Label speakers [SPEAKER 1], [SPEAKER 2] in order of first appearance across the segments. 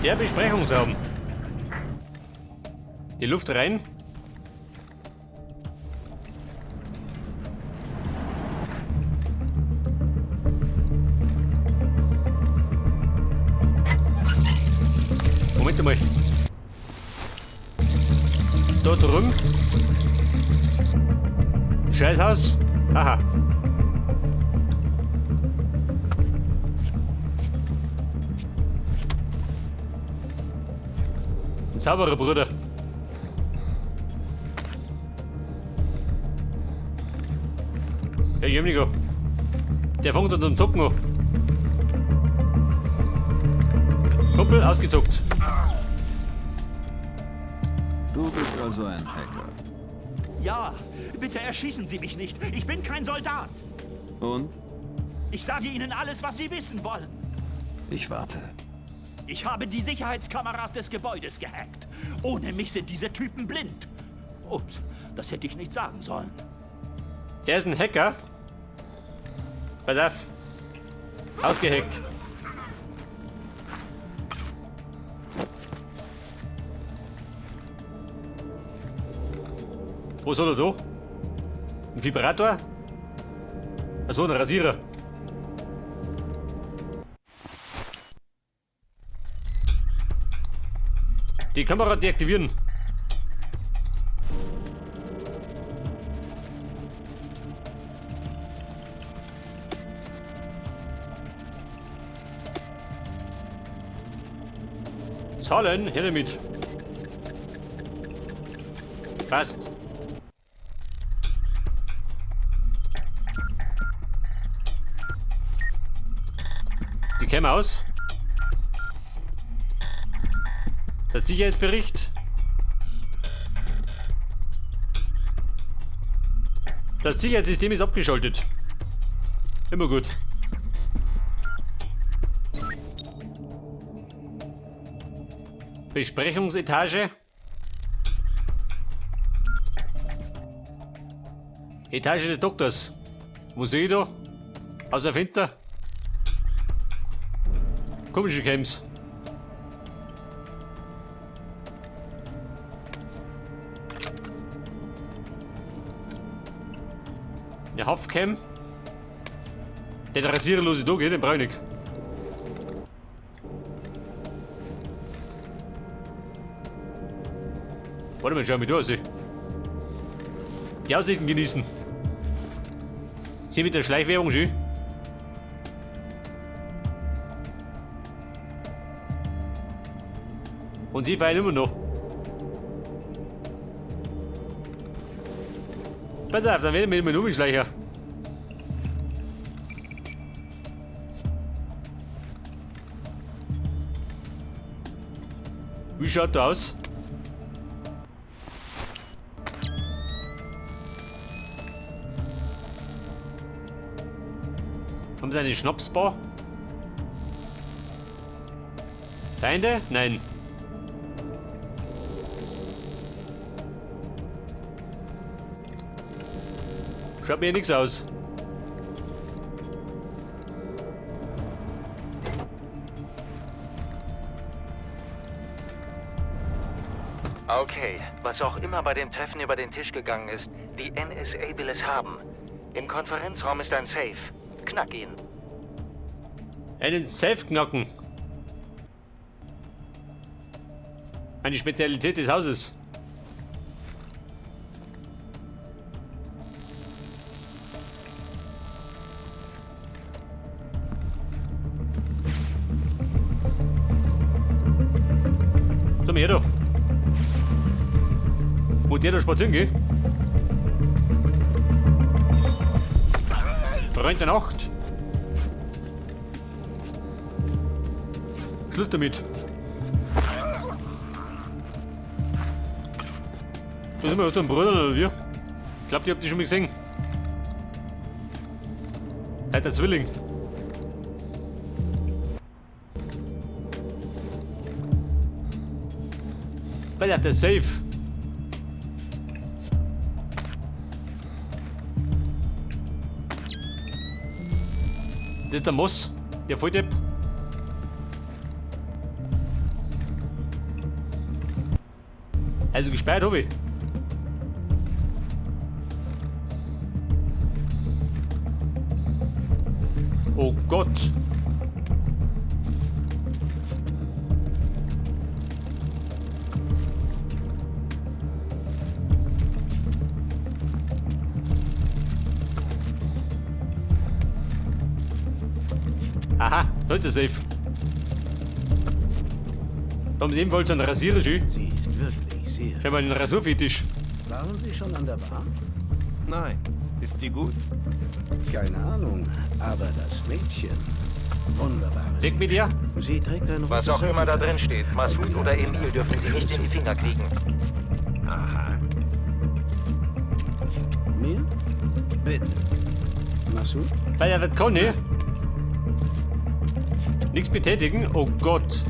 [SPEAKER 1] Der Besprechungsraum. Die Luft rein. Moment einmal. Da drüben. Scheißhaus. Aha. Ein sauberer Bruder. Der Jömnigo. Der fängt an den Zocken an. Kumpel ausgezockt.
[SPEAKER 2] Du bist also ein Hacker.
[SPEAKER 3] Ja, bitte erschießen Sie mich nicht. Ich bin kein Soldat.
[SPEAKER 2] Und?
[SPEAKER 3] Ich sage Ihnen alles, was Sie wissen wollen.
[SPEAKER 2] Ich warte.
[SPEAKER 3] Ich habe die Sicherheitskameras des Gebäudes gehackt. Ohne mich sind diese Typen blind. Ups, das hätte ich nicht sagen sollen.
[SPEAKER 1] Er ist ein Hacker. Pass auf. Ausgehackt. Was hat er da? Ein Vibrator? Achso, ein Rasierer. Die Kamera deaktivieren. Zahlen, her damit. Passt. Die kämen aus. Der Sicherheitsbericht. Das Sicherheitssystem ist abgeschaltet. Immer gut. Besprechungsetage. Etage des Doktors. Wo sehe ich da? Aus dem Fenster. Komische Camps. Eine Haftcam. Den rasiererlose Dog, den brauche ich nicht. Warte mal, schau mich da aus. Die Aussichten genießen. Sie mit der Schleichwerbung schön. Und sie feiern immer noch. Pass auf, dann werden wir immer nur Schleicher. Wie schaut das aus? Haben Sie eine Schnapsbar? Feinde? Nein. Schaut mir nichts aus.
[SPEAKER 4] Okay, was auch immer bei dem Treffen über den Tisch gegangen ist, die NSA will es haben. Im Konferenzraum ist ein Safe. Knack ihn.
[SPEAKER 1] Einen Safe knacken. Eine Spezialität des Hauses. Komm her da. Wo der da spazieren geht? Freund der Nacht. Schluss damit. Da sind wir aus dem Bruder oder wir? Ich glaub, die habt ihr schon mal gesehen. Alter Zwilling. Weil der Safe. Das ist der Moss, der Volldepp. Also gespeichert habe ich. Oh Gott. Aha, Leute, safe. Da haben sie ebenfalls einen Rasierer schön.
[SPEAKER 5] Sie ist wirklich sehr.
[SPEAKER 1] Schau mal, einen Rasurfetisch.
[SPEAKER 5] Waren Sie schon an der Bar?
[SPEAKER 6] Nein. Ist sie gut?
[SPEAKER 5] Keine Ahnung, aber das Mädchen. Wunderbar.
[SPEAKER 1] Zeig mir dir.
[SPEAKER 5] Sie trägt ein
[SPEAKER 4] Was
[SPEAKER 5] rotes
[SPEAKER 4] auch immer da
[SPEAKER 5] Sakko.
[SPEAKER 4] drin steht, Massoud oder Emil dürfen sie nicht in die Finger kriegen.
[SPEAKER 6] Aha.
[SPEAKER 5] Mir?
[SPEAKER 6] Bitte.
[SPEAKER 5] Massoud?
[SPEAKER 1] Weil er wird kann, ne? Nichts betätigen? Oh Gott.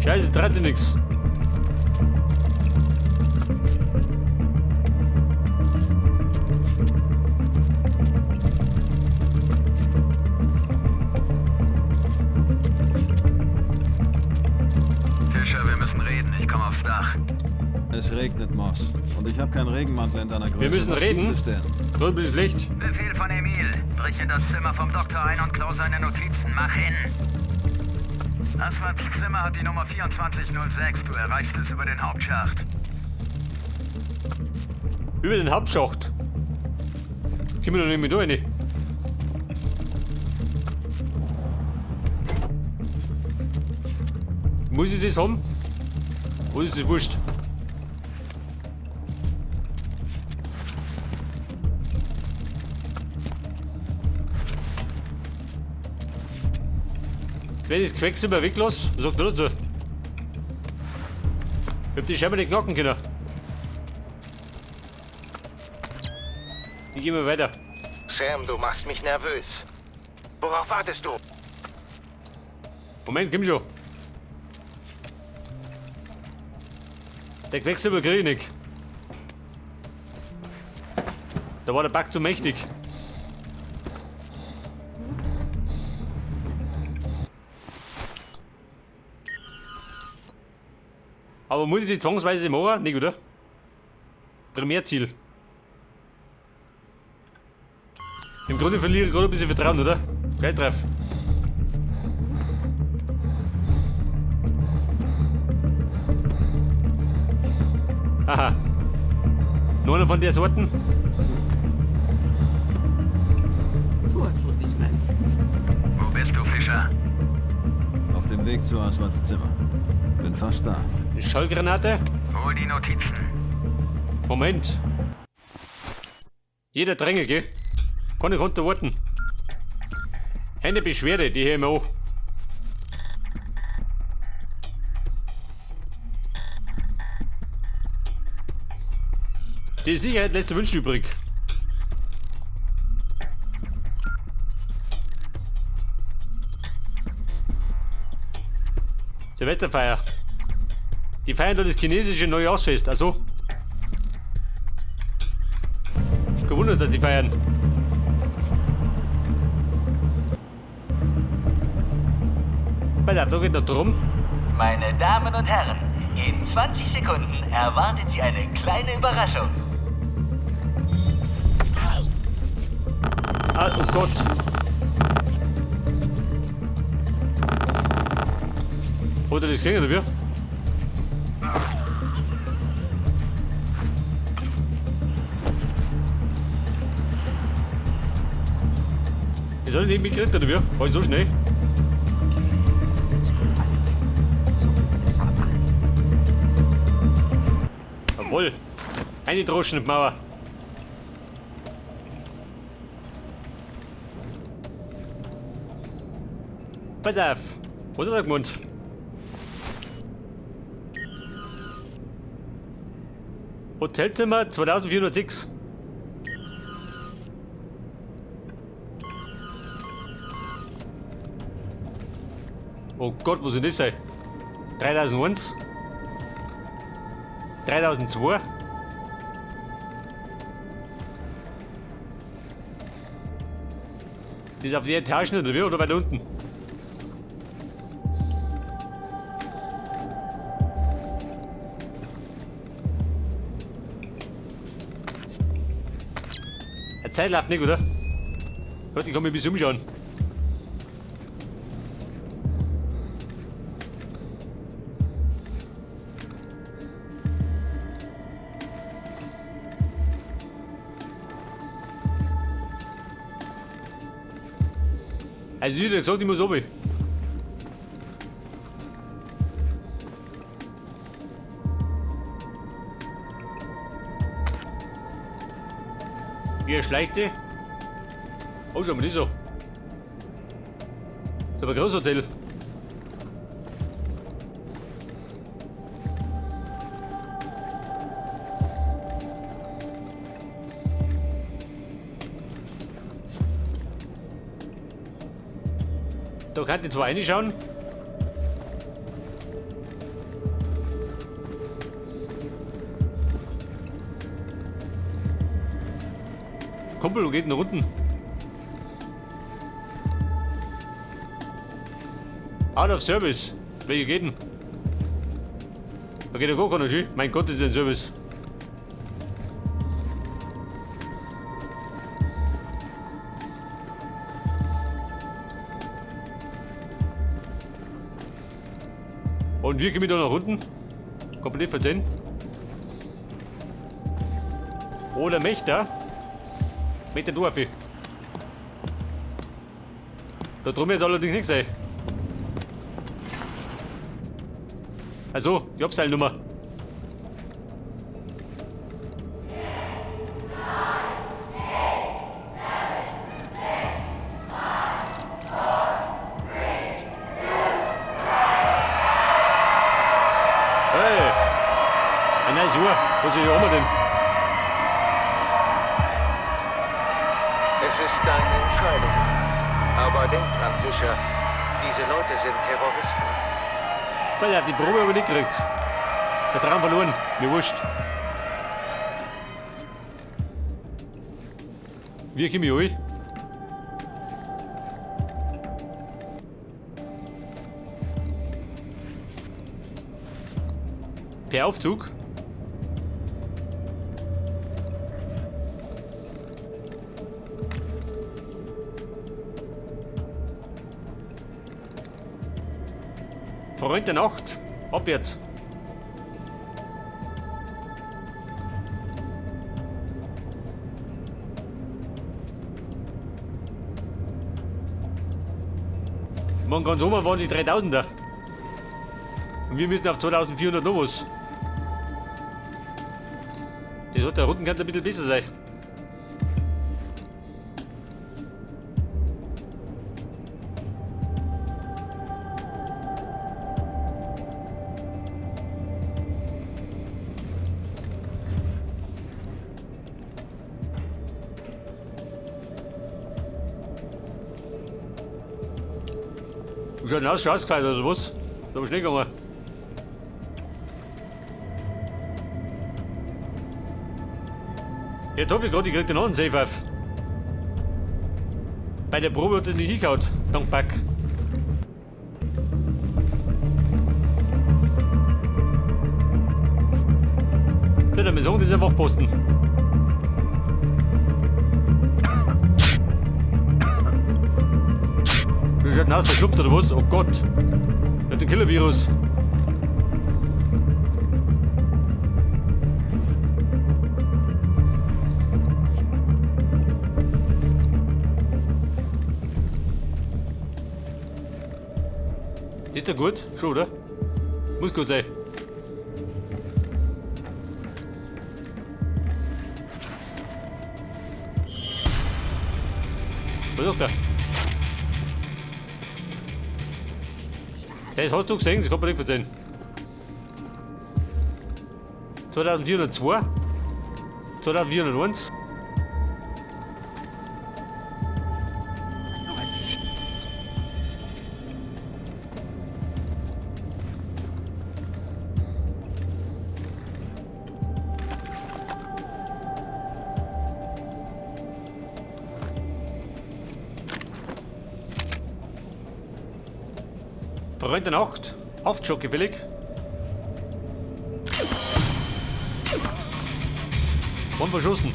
[SPEAKER 1] Scheiße, trat nix.
[SPEAKER 7] Fischer, wir müssen reden. Ich komme aufs Dach.
[SPEAKER 2] Es regnet, Moss. Und ich habe keinen Regenmantel in deiner Größe.
[SPEAKER 1] Wir müssen
[SPEAKER 2] Was
[SPEAKER 1] reden.
[SPEAKER 2] Gibt es denn?
[SPEAKER 1] So ein bisschen schlecht.
[SPEAKER 7] Befehl von Emil. Brich in das Zimmer vom Doktor ein und klau seine Notizen. Mach hin. Aswats Zimmer hat die Nummer 2406. Du erreichst es über den Hauptschacht.
[SPEAKER 1] Über den Hauptschacht. Können wir doch nicht mehr da rein. Muss ich das haben? Oder ist das wurscht? Jetzt werde ich das Quecksilber weglassen. Was sagt er dazu? Ich hab die scheinbar nicht knacken können. Wie gehen wir weiter?
[SPEAKER 4] Sam, du machst mich nervös. Worauf wartest du?
[SPEAKER 1] Moment, komm schon. Der Quecksilber krieg ich nicht. Da war der Bug zu mächtig. Aber muss ich die zwangsweise machen? Nicht, oder? Primärziel. Im Grunde verliere ich gerade ein bisschen Vertrauen, oder? Gleich drauf. Aha. Nur einer von der Sorten?
[SPEAKER 7] Wo bist du, Fischer?
[SPEAKER 2] Auf dem Weg zu Aswats Zimmer. Bin fast da.
[SPEAKER 1] Eine Schallgranate?
[SPEAKER 7] Hol die Notizen.
[SPEAKER 1] Moment. Jeder Dränge, gell? Kann ich runterwarten. Eine Beschwerde, die höre ich mir an. Die Sicherheit lässt zu wünschen übrig. Silvesterfeier. Die feiern da das chinesische Neujahrsfest, also. Gewundert, dass die feiern. Pass auf, da geht noch drum.
[SPEAKER 8] Meine Damen und Herren, in 20 Sekunden erwartet Sie eine kleine Überraschung.
[SPEAKER 1] Ah, oh Gott. Hat er das gesehen, oder wie? Das hat er nicht mitgekriegt, oder wie? War ich so schnell? Jawohl. Eine Droschen in die Mauer. Pass auf. Was hat er gemeint? Hat Hotelzimmer 2406. Oh Gott, wo soll das sein? 3001? 3002? Das ist auf die Etagen oder wie? Oder weiter unten? Die Zeit läuft nicht, oder? Warte, ich kann mich ein bisschen umschauen. Also, ich hätte gesagt, ich muss runter. Hier schleicht sie. Oh, schau mal, das so. Das ist aber ein Großhotel. Da kann ich zwar reinschauen. Kumpel, wo geht denn nach unten? Out of Service. Welche geht denn? Da geht ja gar keiner schön. Mein Gott, ist ein Service. Und wir gehen wieder nach unten. Komplett versehen. Oder Mächter. Mit der Dorfe. Da drum jetzt allerdings nichts sein. Also, die Abseilnummer. Hey! Ein neues Uhr. Was ist hier denn?
[SPEAKER 4] Es ist deine Entscheidung. Aber denk dran, Fischer. Diese Leute sind Terroristen.
[SPEAKER 1] Weil er hat die Probe aber nicht gekriegt. Vertrauen verloren. Mir wurscht. Wie komme ich rein? Per Aufzug? Freund der Nacht, abwärts. Man, ganz oben waren die 3000er. Und wir müssen auf 2400 noch was. Das hat der Rücken kann ein bisschen besser sein. Schaut denn aus, schon ausgefallen oder was? Da hab ich nicht gegangen. Jetzt hoffe ich gerade, ich krieg den anderen Safe auf. Bei der Probe hat es nicht hingehauen, dank Bug. Ja, dann sagen, das ist ein Wachposten. Du schaut aus, verschlupft oder was? Oh Gott! Der hat den Killer-Virus. Ist ja gut, schon, oder? Muss gut sein. Was sagt er? Das hast du gesehen, das kann man nicht versehen. 2402. 2401. Freund der Nacht, Haftschock gefällig. One verschossen.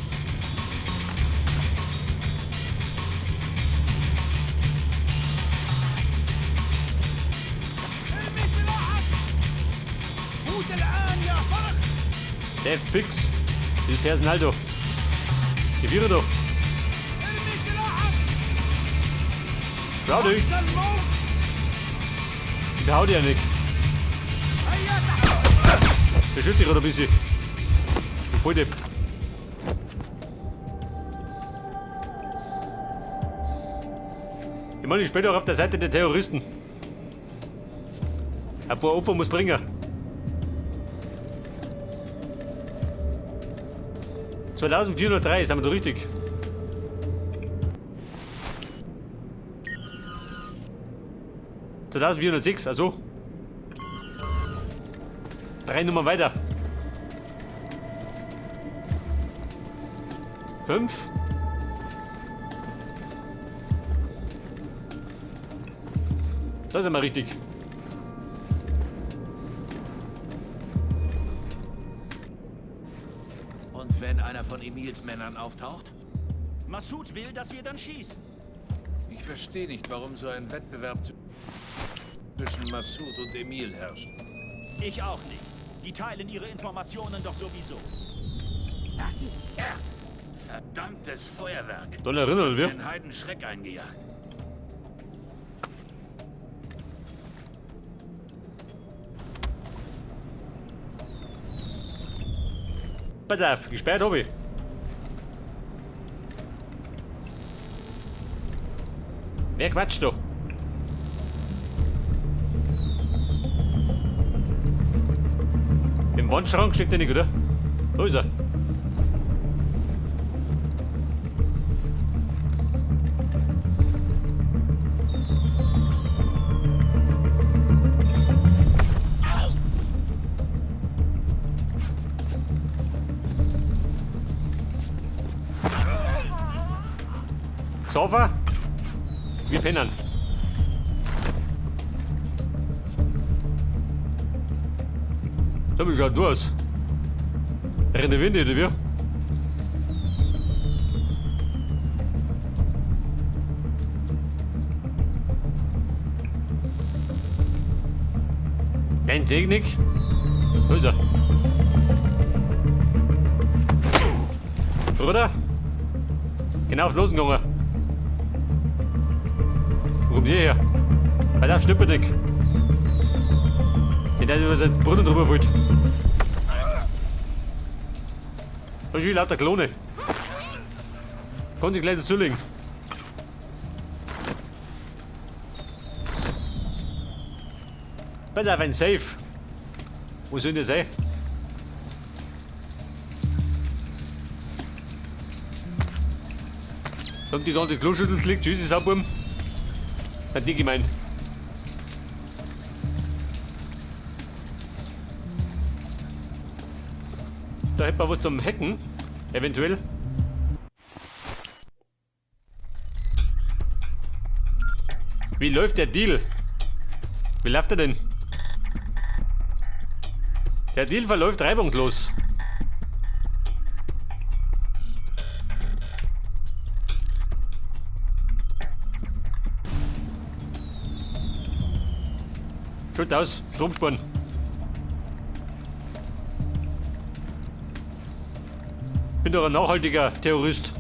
[SPEAKER 1] Der fix. Dieses Personal da. Die Viren da. Schau dich. Ich hau dich ja nicht. Beschütze dich gerade ein bisschen. Du Volldepp. Ich meine, ich spiele doch auf der Seite der Terroristen. Ein paar Opfer muss bringen. 2403, sind wir da richtig? 2406, also. 3 Nummern weiter. 5. Das ist immer richtig.
[SPEAKER 9] Und wenn einer von Emils Männern auftaucht?
[SPEAKER 3] Massoud will, dass wir dann schießen.
[SPEAKER 9] Ich verstehe nicht, warum so ein Wettbewerb zwischen Massoud und Emil herrscht.
[SPEAKER 3] Ich auch nicht. Die teilen ihre Informationen doch sowieso.
[SPEAKER 9] Verdammtes Feuerwerk.
[SPEAKER 1] Dann erinnern wir.
[SPEAKER 9] Den Heiden Schreck eingejagt.
[SPEAKER 1] Pass auf, gesperrt habe ich. Wer quatscht da? Im Wandschrank steckt er nicht, oder? Da ist er. Sofa? Wir pennen. Da bin ich schon durch. Renne Winde, oder wie? Nein, seh ich nicht. Da ist er. Bruder? Genau auf Losen gegangen. Wo kommt ihr her? Alter, Schnipperdick. Den der über seinen Brunnen drüber wollt. Da ist lauter Klone. Kann sich gleich dazulegen. Pass auf, ein Safe. Wo soll denn das sein? Sagen die da die Kloschüttel liegt, tschüss, ist auch Buben. Hat die gemeint. Da hätten wir was zum Hacken, eventuell. Wie läuft der Deal? Wie läuft er denn? Der Deal verläuft reibungslos. Schaut aus, Strom sparen. Bin doch ein nachhaltiger Terrorist.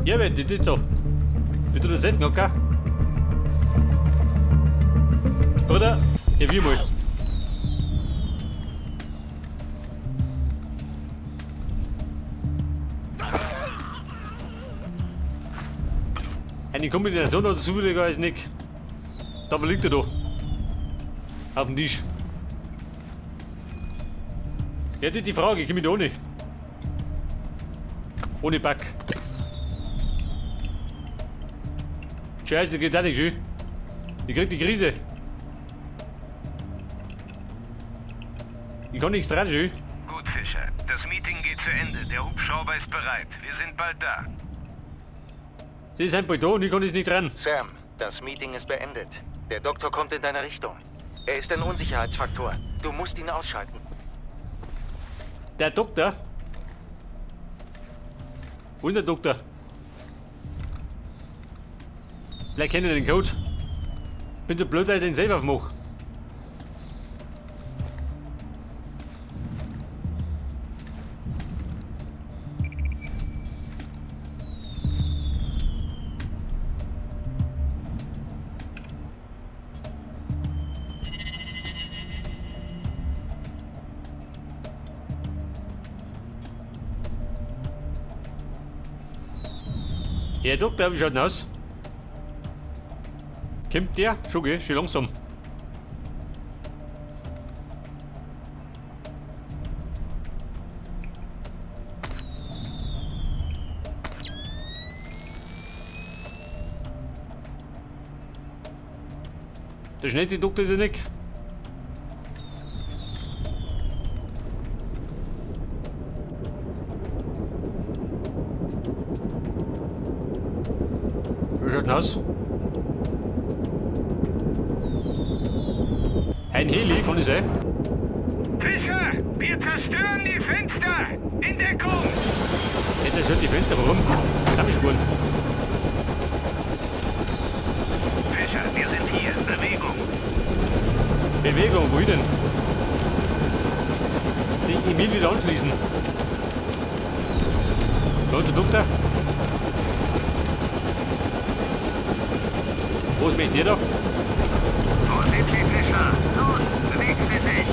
[SPEAKER 1] Ja, wenn die so. Bitte das Safe knocker. Bruder, ja, wie mal. Eine Kombination hat er zufälligerweise nicht. Da liegt er da. Auf dem Tisch. Ja, die Frage, komm ich da ohne? Ohne Back. Scheiße, geht auch nicht schön. Ich krieg die Krise. Ich kann nichts dran, schön.
[SPEAKER 9] Gut, Fischer. Das Meeting geht zu Ende. Der Hubschrauber ist bereit. Wir sind bald da.
[SPEAKER 1] Sie sind bald da und ich kann es nicht dran.
[SPEAKER 4] Sam, das Meeting ist beendet. Der Doktor kommt in deine Richtung. Er ist ein Unsicherheitsfaktor. Du musst ihn ausschalten.
[SPEAKER 1] Der Doktor? Wo ist der Doktor? Vielleicht kennt ihr den Code. Bin so blöd, dass ich den selber aufmache. Herr Doktor, wie schaut denn aus? Kommt der? Schon, gell? Schon langsam. Der schnellste Doktor ist er nicht. Wie schaut denn aus? Ein Heli, kann ich sein?
[SPEAKER 9] Fischer, wir zerstören die Fenster! In Deckung!
[SPEAKER 1] Hey, zerstört die Fenster, warum? Spuren.
[SPEAKER 9] Fischer, wir sind hier. Bewegung.
[SPEAKER 1] Bewegung, wohin denn? Sich Emil wieder anschließen. Da ist der Doktor. Wo ist mit dir da?
[SPEAKER 7] Wo sind Sie, Fischer? Los, bewegen Sie sich!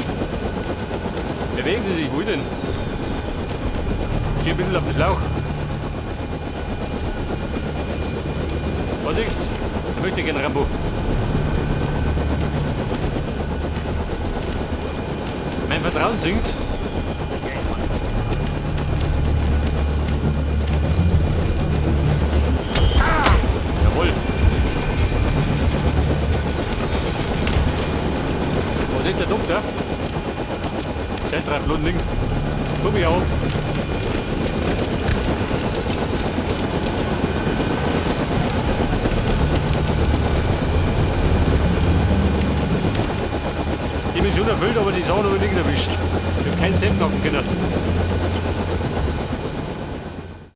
[SPEAKER 1] Bewegen Sie sich, wohin denn? Steh ein bisschen auf dem Schlauch. Vorsicht! Er möchte gerne Rambo. Mein Vertrauen sinkt. Jawohl. Wo ist der Doktor? Scheiß drauf, blöden Ding. Guck mich auf. Die Mission erfüllt, aber die Sache noch nicht erwischt. Ich hab keinen Cent knocken können.